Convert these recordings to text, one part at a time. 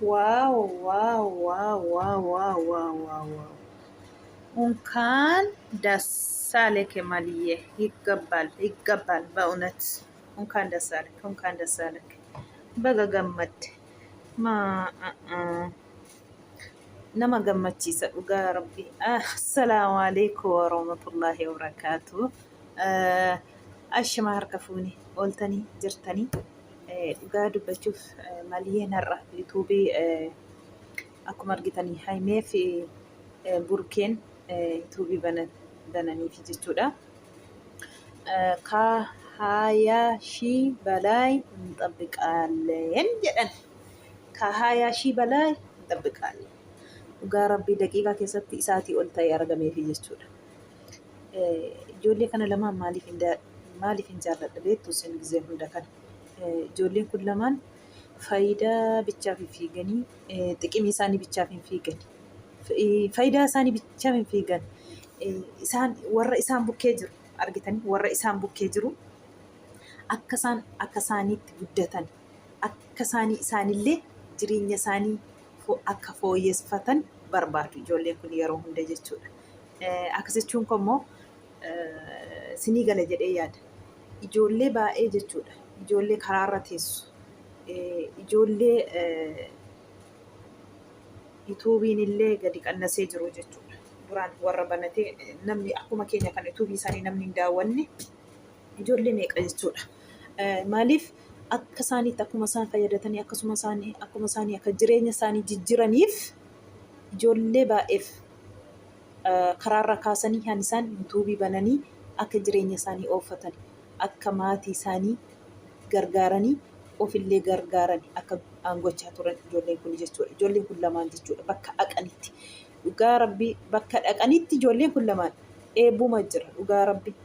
Wow wow wow wow wow wow wow wow እንኳን ደስ አለህ ማልዬ፣ ይገባል ይገባል። በእውነት እንኳን ደስ አለህ እንኳን ደስ አለህ። Baga gammadde ma nama gammachiisa dhugaa rabbi. Assalaamu alaikum warahmatullaahi wabarakaatu. Ashama harka fuune ooltanii jirtanii dhugaa dubbachuuf maliyyeen har'a yuutuubii akkuma argitanii Haymee fi Burkeen yuutuubii bananiif jechuudha. ከሀያ ሺህ በላይ እንጠብቃለን jedhan. ከሀያ ሺህ በላይ እንጠብቃለን. Dhugaa rabbii daqiiqaa keessatti isaatii ol ta'e argameefi jechuudha. Ijoollee kana lamaan maaliif hin jaalladha beektu isin gizee hunda kana. Ijoolleen kun lamaan faayidaa bichaaf hin fiiganii, xiqimii isaanii bichaaf hin fiigan. Faayidaa isaanii bichaaf hin fiigan. Isaan warra isaan bukkee jiru argitanii warra isaan bukkee jiru akka isaan akka isaaniitti guddatan akka isaanii isaanillee jireenya isaanii akka fooyyeffatan barbaadu ijoolleen kun yeroo hunda jechuudha. Akkas jechuun koo immoo sinii gala jedhee yaada. Ijoollee baay'ee jechuudha. Ijoollee karaarra teessu. Ijoollee yuutuubiin illee gadi qannasee jiru jechuudha. Duraan warra banatee namni akkuma keenya kana yuutuubii isaanii namni hin daawwanne ijoollee meeqa jechuudha. Maaliif akka isaaniitti akkuma isaan fayyadatanii akkasuma isaanii akkuma isaanii akka jireenya isaanii jijjiiraniif ijoollee baay'eef karaarra kaasanii kan isaan yuutuubii bananii akka jireenya isaanii ooffatan akka maatii isaanii gargaaranii ofillee gargaaran akka gochaa turan ijoolleen kun jechuudha. Ijoolleen kun lamaan jechuudha bakka dhaqanitti. Dhugaa rabbii bakka dhaqanitti ijoolleen kun lamaan eebbuma jira dhugaa rabbii.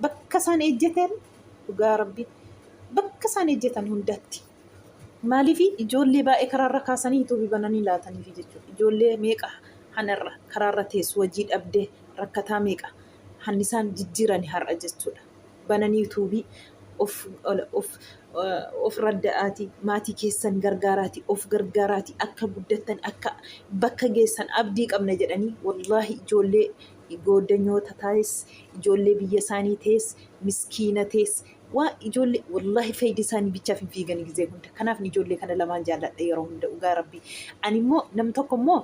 Bakka isaan ejjetan dhugaa rabbii bakka isaan ejjetan hundatti. Maaliif ijoollee baay'ee karaarra kaasanii yuutuubii bananii laataniif jechuudha. Ijoollee meeqa hanarra karaarra teessu hojii dhabdee rakkataa meeqa han isaan jijjiirani har'a jechuudha. Bananii yuutuubii of of of radda'aatii maatii keessan gargaaraatii of gargaaraatii akka guddattan akka bakka geessan abdii qabna jedhanii wallaahi ijoollee gooddanyoota taa'es ijoollee biyya isaanii ta'es miskiina ta'es waa ijoollee wallaahi fayyida isaanii bichaaf hin fiigani gizee hunda. Kanaaf ijoollee kana lamaan jaalladha yeroo hunda dhugaa rabbii. Ani immoo nam tokko immoo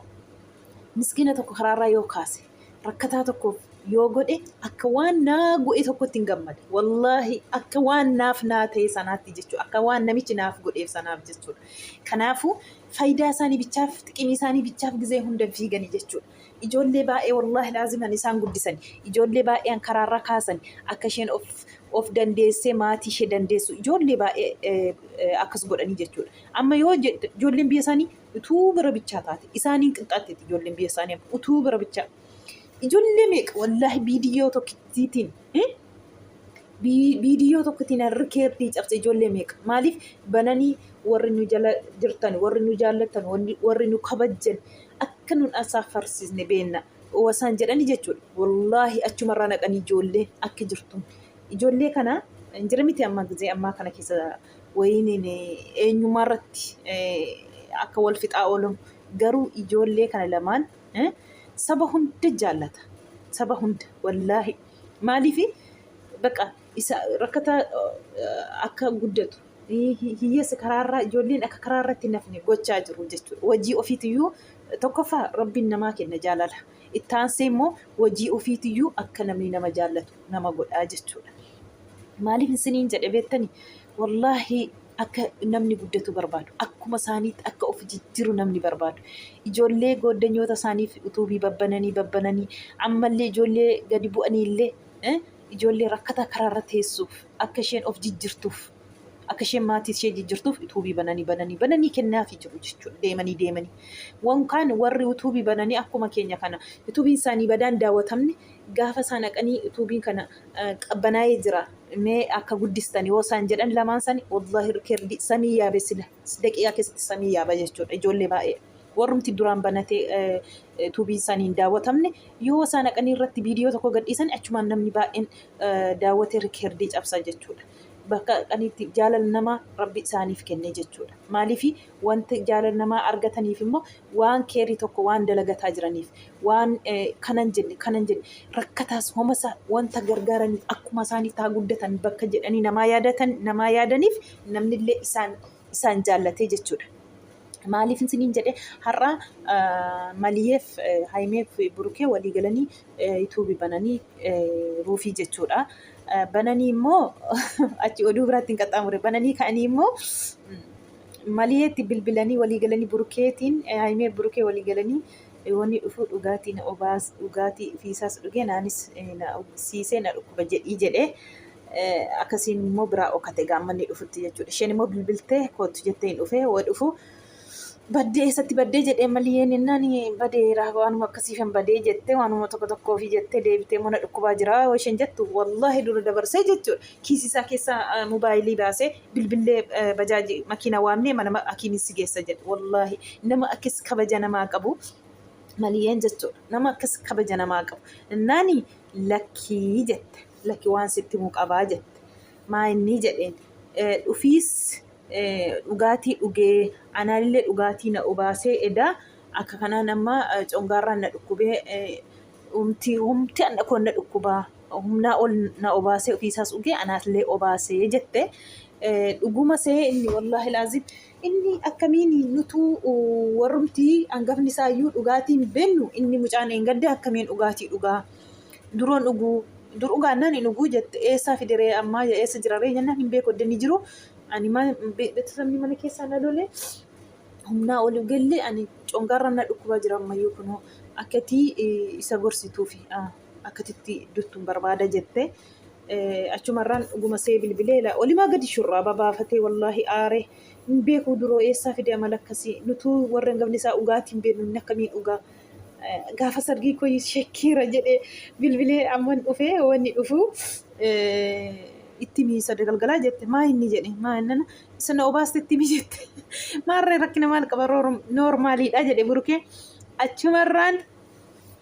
miskiina tokko karaarraa yoo kaase rakkataa tokkoof yoo godhe akka waan naa godhe tokkotti hin gammada. Wallaahi akka waan naaf naa ta'e sanaatti jechuudha. Akka waan namichi naaf godheef sanaaf jechuudha. Kanaafuu faayidaa isaanii bichaaf xiqimii isaanii bichaaf gizee hunda hin fiigani jechuudha. Ijoollee baay'ee wallaahi laaziman isaan guddisan. Ijoollee baay'een karaarra kaasan akka isheen of of dandeessee maatii ishee dandeessu ijoollee baay'ee akkas godhanii jechuudha. Amma yoo ijoolleen biyya isaanii utuu bira bichaa taate isaaniin qixxaatteetti ijoolleen biyya isaanii utuu bira bichaa. Ijoollee meeqa wallaahi biidiyyoo tokkittiin biidiyyoo tokkittiin rikeerdii cabse ijoollee meeqa maaliif bananii warri nu jala jirtan warri nu jaallattan warri nu kabajjan akka nun asaafarsiisne beenna wasaan jedhani jechuudha. Wallaahi achumarraa naqanii ijoollee akka jirtu ijoollee kana hin jira miti amma gizee ammaa kana keessa wayiin eenyummaa irratti akka wal fixaa oolamu garuu ijoollee kana lamaan saba hunda jaallata. Saba hunda wallaahi. Maaliif baqa isa rakkataa akka guddatu hiyyeessa karaarraa ijoolleen akka karaarratti hin hafne gochaa jiru jechuudha. Hojii ofiitiyyuu tokkoffaa rabbiin namaa kenna jaalala. Itti aansee immoo hojii ofiitiyyuu akka namni nama jaallatu nama godhaa jechuudha. Maaliif isiniin jedhe beektani? Wallaahi akka namni guddatu barbaadu. Akkuma isaaniitti akka of jijjiiru namni barbaadu. Ijoollee gooddanyoota isaaniif utuubii babbananii babbananii ammallee ijoollee gadi bu'anii illee ijoollee rakkataa karaarra teessuuf akka isheen of jijjiirtuuf akka isheen maatii ishee jijjiirtuuf utuubii bananii bananii bananii kennaafii jiru jechuudha deemanii deemanii. Wankaan warri utuubii bananii akkuma keenya kana utuubiin isaanii badaan daawwatamne gaafa isaan dhaqanii utuubiin kana qabbanaa'ee jira mee akka guddistan yoo isaan jedhan lamaan sani wallaahi rikeerdii samii yaabe sila daqiiqaa keessatti samii yaaba jechuudha ijoollee baay'ee. Warrumti duraan banatee tuubiin isaanii hin daawwatamne yoo isaan dhaqanii irratti viidiyoo tokko gadhiisan achumaan namni baay'een daawwatee rikeerdii cabsa jechuudha. Bakka dhaqanitti jaalala namaa Rabbi isaaniif kenne jechuudha. Maaliif wanti jaalala namaa argataniif immoo waan keerii tokko waan dalagataa jiraniif, waan kanan jenne kanan jenne rakkataas homasa wanta gargaaraniif, akkuma isaanii taa guddatan bakka jedhanii namaa yaadatan namaa yaadaniif namnillee isaan jaallatee jechuudha. Maaliif isiniin jedhe? Har'a Maliyeef, Hayimeef Burukee walii galanii yuutuubii bananii ruufii jechuudha. Bananii immoo achi oduu biraatti hin qaxxaamure. Bananii ka'anii immoo Maliyeetti bilbilanii walii galanii, Burukeetiin Hayimeef Burukee walii galanii, wanni dhufuu dhugaatii na obaas, dhugaatii fiisaas dhugee naanis na siisee na dhukkuba jedhii jedhee, akkasiin immoo biraa okate gaammanni dhufutti jechuudha. Isheen immoo bilbiltee kootu jettee hin dhufee hoo dhufu, baddee eessatti baddee jedhee Maliyeen innaan, badeera waanuma akkasiifan badee jettee, waanuma tokko tokkoofi jettee deebitee mana dhukkubaa jira yoo isheen jettu, wallaahi dura dabarsee jechuudha. Kiisii isaa keessaa mobaayilii baasee bilbillee bajaajii makiinaa waamnee mana hakiimii si geessa jedhe. Wallaahi nama akkas kabaja namaa qabu Maliyeen jechuudha. Nama akkas kabaja namaa qabu. Innaani lakkii jette. Lakki, waan sitti himuu qabaa jette. Maa inni jedheen? Dhufiis dhugaatii dhugee anaalillee dhugaatii na obaasee, edaa akka kanaan amma congaarraan na dhukkubee, humti humti anna koon na dhukkubaa, humnaa ol na obaasee, ofiisaas dhugee anaallee obaasee jette. Dhuguma see inni, wallaahi laazim, inni akkamiin nutuu warrumti hangafni isaayyuu dhugaatii hin beennu, inni mucaan eengadde akkamiin dhugaatii dhugaa? Duroon dhuguu dur dhugaannaan hin dhuguu jette. Eessaa fideree ammaa eessa jiraree jennaan, hin beeku, adda ni jiru, ani beeksifamni mana keessaa na lole, humnaa ol gelle, ani congaarraan na dhukkubaa jira ammayyuu, kunoo akkatii isa gorsituufi akkatitti duttuun barbaada jette. Achumarraan dhuguma see bilbilee olimaa gadi shurraaba baafatee, wallaahi aare, hin beeku duroo eessaa fide amala akkasii, nutuu warri hangafni isaa dhugaatii hin beeknu, inni akkamiin dhugaa? Gaafa sargii koo shakkiira jedhee bilbilee amman dhufee wanni dhufu itti miisa galgalaa jette. Maa inni jedhe? Maa inni isa na obaaste itti mi jette. Maarree rakkina maal qaba, noormaaliidha jedhe Burukee. Achumarraan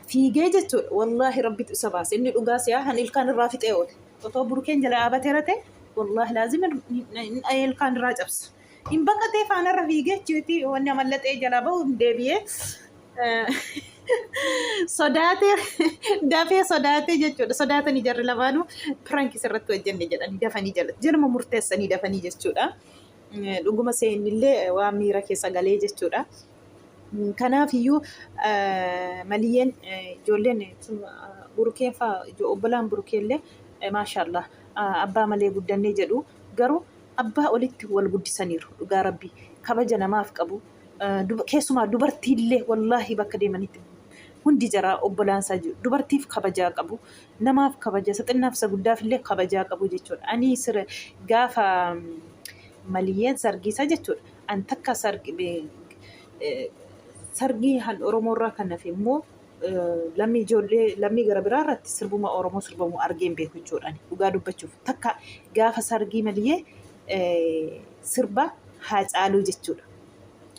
fiigee jechuudha. Wallaahi Rabbitu isa baase. Inni dhugaa si'aa han ilkaan irraa fixee oole. Otoo Burukeen jala dhaabateera ta'e, wallaahi laazim ilkaan irraa cabsa. Hin baqatee faanarra fiigee achitti wanni amallaxee jalaa bahu hin deebi'ee sodaatee, dafee sodaatee jechuudha. Sodaatanii jarri lamaanuu pirankis irratti hojjenne jedhanii dafanii jala jaluma murteessanii dafanii jechuudha. Dhuguma seenillee waan miira keessa galee jechuudha. Kanaaf iyyuu Maliyyeen ijoolleen Burukeen fa'aa, obbolaan Burukeellee maashaallah abbaa malee guddannee jedhu, garuu abbaa olitti wal guddisaniiru. Dhugaa Rabbii kabaja namaaf qabu, keessumaa dubartiillee. Wallaahi bakka deemanitti hundi jaraa obbolaansaa jiru dubartiif kabajaa qabu, namaaf kabaja, isa xinnaaf isa guddaaf illee kabajaa qabu jechuudha. Ani sira gaafa Maliyyeen sargiisaa jechuudha, an takka sargii han Oromoo irraa kan hafe immoo lammii ijoollee lammii gara biraa irratti sirbuma Oromoo sirbamu argee hin beeku jechuudha. Dhugaa dubbachuuf takka gaafa sargii Maliyyee sirba Haacaaluu jechuudha.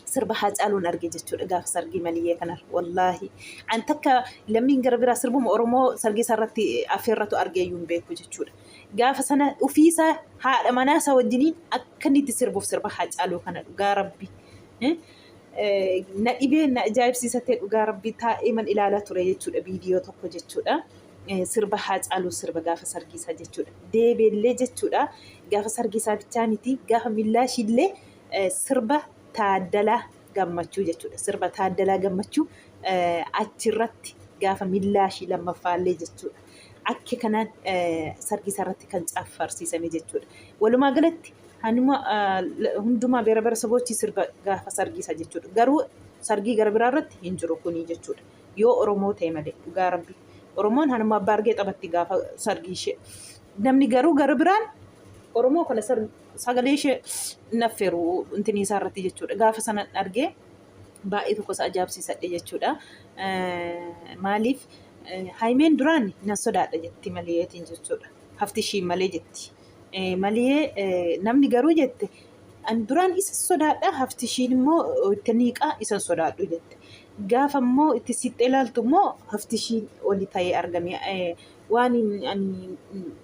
Sirba Haacaaluun arge jechuudha gaafa sargii Maliyyee kanarra. Wallaahi an takka lammiin gara biraa sirbuma Oromoo sargii isaa irratti affeerratu argee iyyuu hin beeku jechuudha. Gaafa sana ofiisaa haadha manaa isaa wajjiniin akka inni itti sirbuuf sirba Haacaaluu kana, dhugaa Rabbi. Na dhibee na ajaa'ibsiisatee, dhugaa Rabbii taa'ee man ilaalaa ture jechuudha viidiyoo tokko jechuudha. Sirba Haacaaluu sirba gaafa sargii isaa jechuudha. Deebiillee jechuudha, gaafa sargii isaa bichaa miti, gaafa millaashiillee sirba Taaddalaa Gammachuu jechuudha. Sirba Taaddalaa Gammachuu achirratti gaafa millaashii lammaffaallee jechuudha. Akka kanaan sargii isaa irratti kan caffarsiisame jechuudha. Walumaa galatti hanuma hundumaa beera bara sabochi sirba gaafa sargii isaa jechuudha. Garuu sargii gara biraa irratti hin jiru kuni jechuudha. Yoo Oromoo ta'e malee, dhugaa Rabbi. Oromoon hanuma abbaa argee taphatti gaafa sargii ishee. Namni garuu gara biraan Oromoo kana sagalee ishee naffeeru intinii isaa irratti jechuudha. Gaafa sana argee baay'ee tokko isa ajaa'ibsiisadhe jechuudha. Maaliif Haayimeen duraan nan sodaadha jetti Maliyeetiin jechuudha. Hafti ishii malee jetti. Maliyee namni garuu jette, ani duraan isa sodaadha, hafti ishiin immoo itti niiqaa isa sodaadhu jette. Gaafa immoo itti siqxee ilaaltu immoo hafti ishiin oli ta'ee argame, waan ani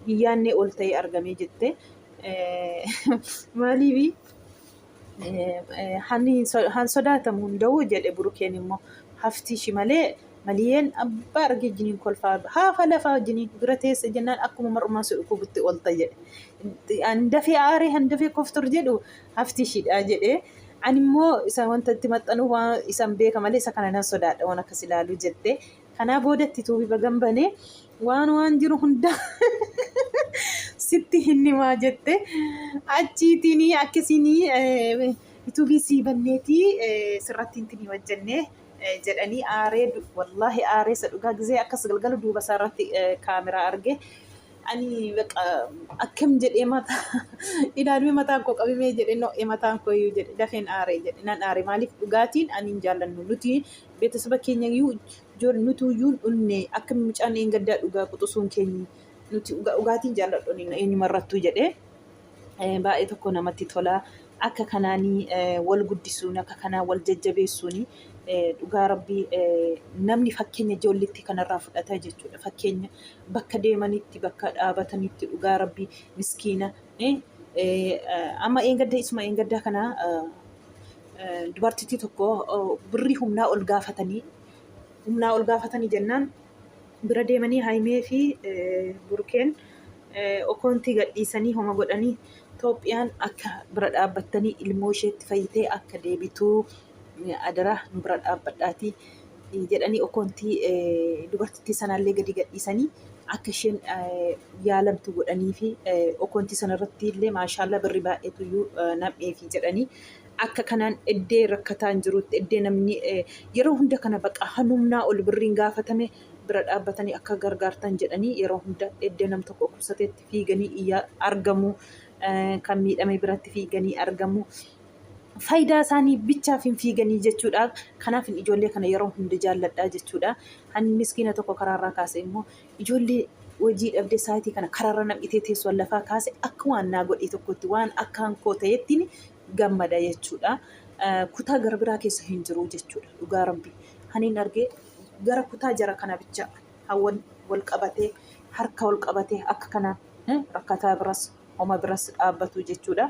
hin yaadne ol ta'ee argame jette. Maaliifi han sodaatamu hin da'u jedhe burukeen immoo hafti ishi malee maliyeen abbaa argee jiniin kolfaa haafa lafaa wajjiniin bira teesse jennaan akkuma mar'umaan si dhukkubutti olta jedhe. Handafee aaree handafee koftor jedhu hafti ishiidha jedhe. Ani immoo isa wanta itti maxxanu waan isan beeka malee isa kana nan sodaadha waan akkas ilaalu jette. Kanaa boodatti tuubi bagan banee waan waan jiru hunda sitti hin himaa jette. Achiitiin akkasiin yuutuubii sii banneetii sirratti hin hojjennee jedhanii aaree wallaahi aaree isa dhugaa gizee akkas galgala duuba isaa irratti kaameraa arge ani baqa akkam jedhee mataa ilaalmee mataan koo qabimee jedhe no'e mataan koo iyyuu jedhe dafeen aaree jedhe nan aare maaliif dhugaatiin ani hin jaallannu nuti beetasaba keenya iyyuu nuti iyyuu hin dhunne akkam mucaan eengaddaa dhugaa quxusuun keenyi nuti dhugaatiin jaalladhu eenyuma irrattuu jedhee baay'ee tokko namatti tola. Akka kanaanii wal guddisuun akka kanaa wal jajjabeessuun dhugaa rabbii namni fakkeenya ijoolleetti kanarraa fudhata jechuudha. Fakkeenya bakka deemanitti bakka dhaabatanitti dhugaa rabbii miskiina. Amma eengadda isuma eengaddaa kana dubartittii tokko birrii humnaa ol gaafatanii humnaa ol gaafatanii jennaan bira deemanii Hayimee fi Burukeen okoontii gadhiisanii homa godhanii Itoophiyaan akka bira dhaabbattanii ilmoo isheetti fayyitee akka deebituu adaraa nu bira dhaabbadhaatii jedhanii okoontii dubartittii sanaallee gadi gadhiisanii akka isheen yaalamtu godhanii fi okoontii sanarratti illee maashaallaa birri baay'eetu iyyuu nam'eefi jedhanii akka kanaan eddee rakkataan jirutti eddee namni yeroo hunda kana baqa hanumnaa ol birriin gaafatame bira dhaabbatanii akka gargaartan jedhanii yeroo hunda eddee nam tokko dhukkubsateetti fiiganii iyyaa argamu kan miidhame biratti fiiganii argamu. Faayidaa isaanii bichaaf hin fiiganii jechuudha. Kanaaf ijoollee kana yeroo hunda jaalladha jechuudha. Ani miskiina tokko karaarraa kaase immoo ijoollee hojii dhabdee sa'aatii kana karaarra nam'itee teessuun lafaa kaase akka waan naa godhee tokkotti waan akkaan koo ta'ettiin gammada jechuudha. Kutaa gara biraa keessa hin jiru jechuudha. Dhugaa rabbi. Haniin argee gara kutaa jara kana bicha hawwan wal qabatee harka wal qabatee akka kanaan rakkataa biras homa biras dhaabbatu jechuudha.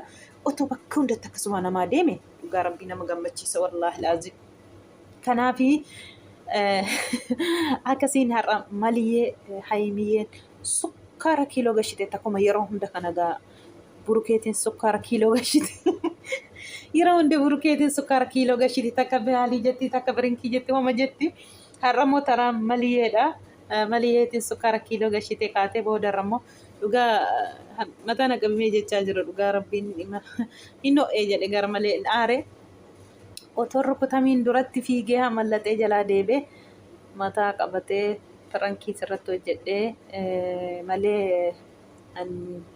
Otoo bakka hundatti akkasuma namaa deeme dhugaa rabbii nama gammachiisa wallaahi laazim. Kanaafi akkasiin har'a maliyee hayimiyyeen sukkaara kiiloo gashite akkuma yeroo hunda kana gaa burukeetiin sukkaara kiiloo gashite. Yeroo hunda burukeetiin sukkaara kiiloo gashite takka baalii jetti takka birinkii jetti homa jetti. Har'a immoo taraa maliyeedha. Maliyeetiin sukkaara kiiloo gashite kaatee boodarra immoo dhugaa mataa na qabimee jechaa jira dhugaa rabbiin hin ho'ee jedhe gara malee aare. Otoo rukutamiin duratti fiigee hamallatee jalaa deebee mataa qabatee pirankii sirratti hojjedhee malee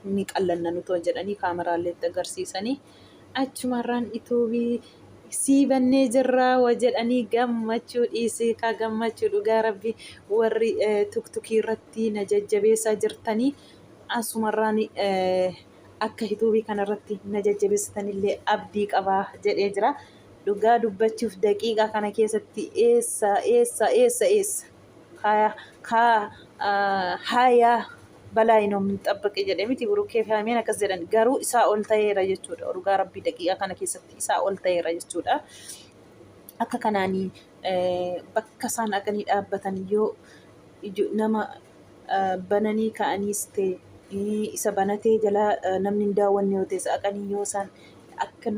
ni qallanna nutoo jedhanii kaameraallee itti agarsiisanii achumarraan ituubii sii bannee jirraa wa jedhanii gammachuu dhiisii kaa gammachuu dhugaa rabbi warri tuktukii irratti na jajjabeessaa jirtanii asumarraan akka ituubii kanarratti na jajjabeessitanillee abdii qabaa jedhee jira. Dhugaa dubbachuuf daqiiqaa kana keessatti eessa eessa eessa eessa kaa haayaa balaa inoo min xabbaqe jedhe miti burukee fi haameen akkas jedhan garuu isaa ol ta'eera jechuudha. Dhugaa rabbii daqiiqaa kana keessatti isaa ol ta'eera jechuudha. Akka kanaanii bakka isaan dhaqanii dhaabbatan yoo nama bananii ka'aniis ta'e isa banatee jalaa namni hin daawwanne yoo ta'e dhaqanii yoo isaan akka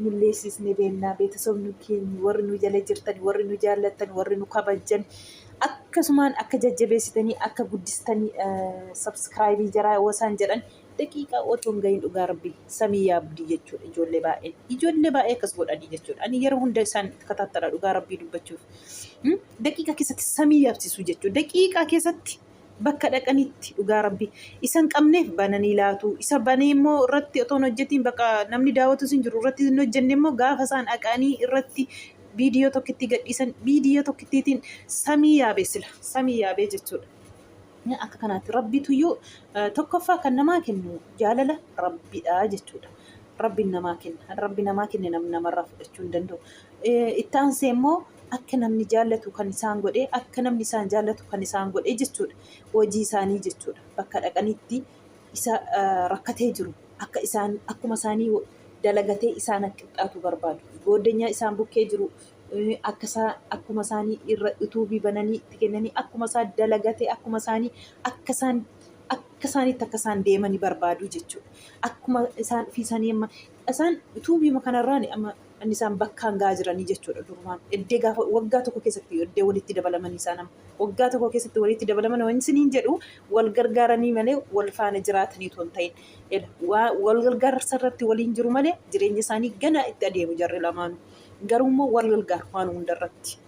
nu leessisne beennaa beetasabni keenya warri nu jala jirtan warri nu jaallattan warri nu kabajjan akkasumaan akka jajjabeessitanii akka guddistanii sabskraayibii jaraa yoo isaan jedhan daqiiqaa otoo hin gahin dhugaa rabbi samii yaabdii jechuudha ijoollee baay'een ijoollee baay'ee akkas godhanii jechuudha ani yeroo hunda isaan katattala dhugaa rabbii dubbachuuf daqiiqaa keessatti samii yaabsisuu jechuudha daqiiqaa keessatti bakka dhaqanitti dhugaa rabbi isa hin qabneef bananii laatu isa banee immoo irratti otoo hin hojjetiin bakka namni daawwatus hin jiru irratti hin hojjenne immoo gaafa isaan dhaqanii irratti viidiyoo tokkittii gadhiisan viidiyoo tokkittiitiin samii yaabee sila samii yaabee jechuudha. Akka kanaatti rabbituyyuu tokkoffaa kan namaa kennu jaalala rabbidha jechuudha. Rabbiin namaa kenna. Rabbi namaa kenne namni namarraa fudhachuu hin danda'u. Itti aansee immoo akka namni jaallatu kan isaan godhe akka namni isaan jaallatu kan isaan godhe jechuudha. Hojii isaanii jechuudha. Bakka dhaqanitti isa rakkatee jiru Akka isaan akkuma isaanii dalagatee isaan akka qixxaatu barbaadu. Gooddanyaa isaan bukkee jiru akka isaa akkuma isaanii irra utuubii bananii itti kennanii akkuma isaa dalagatee akkuma isaanii akka isaan akka isaaniitti akka isaan deemanii barbaadu jechuudha. Akkuma isaan ofii isaanii amma isaan utuubiima kanarraan amma inni isaan bakkaan gahaa jiranii jechuudha durumaan. Eddee gaafa waggaa tokko keessatti eddee walitti dabalamanii isaan amma waggaa tokko keessatti walitti dabalaman waan isiniin jedhu wal gargaaranii malee wal faana jiraatanii otoo hin ta'in. Wal gargaarsa irratti waliin jiru malee jireenya isaanii gana itti adeemu jarri lamaanuu. Garuu immoo wal gargaaru waan hundarratti.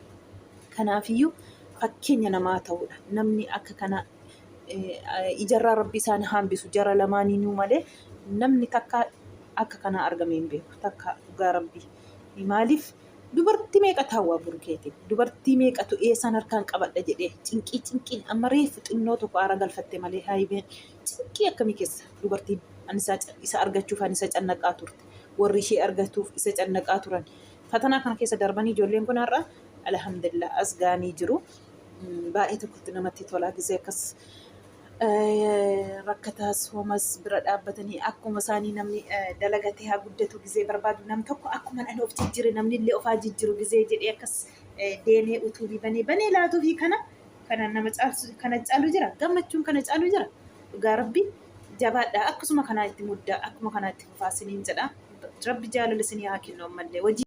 Kanaafiyyuu fakkeenya namaa ta'uudha. Namni akka kana ijarraa rabbi isaan hambisu jara lamaaniinuu malee namni takka akka kanaa argamee hin beeku. Takka dhugaa rabbi. Maaliif dubartii meeqa taawwaa burkeetiin dubartii meeqatu eessaan harkaan qabadha jedhee cinqii cinqii amma reefu xinnoo tokko aara galfatte malee haayibeen cinqii akkamii keessa dubartiin isa argachuuf isa cannaqaa turte. Warri ishee argatuuf isa cannaqaa turan. Fatanaa kana keessa darbanii ijoolleen kun har'a alhamdulillah as ga'anii jiru. Baay'ee tokkotti namatti tolaa gisee akkas rakkataas homas bira dhaabbatanii akkuma isaanii namni dalagatee haa guddatu gisee barbaadu nam tokko akkuma ani of jijjiire namni illee of haa jijjiiru gisee jedhee akkas deemee utuu banee banee laatuufi kana kana nama caalsu kana caalu jira gammachuun kana caalu jira dhugaa rabbi jabaadha akkasuma kanaa itti muddaa akkuma kanaa itti fufaa isiniin jedha rabbi jaalala isinii haa kennu ammallee hojii.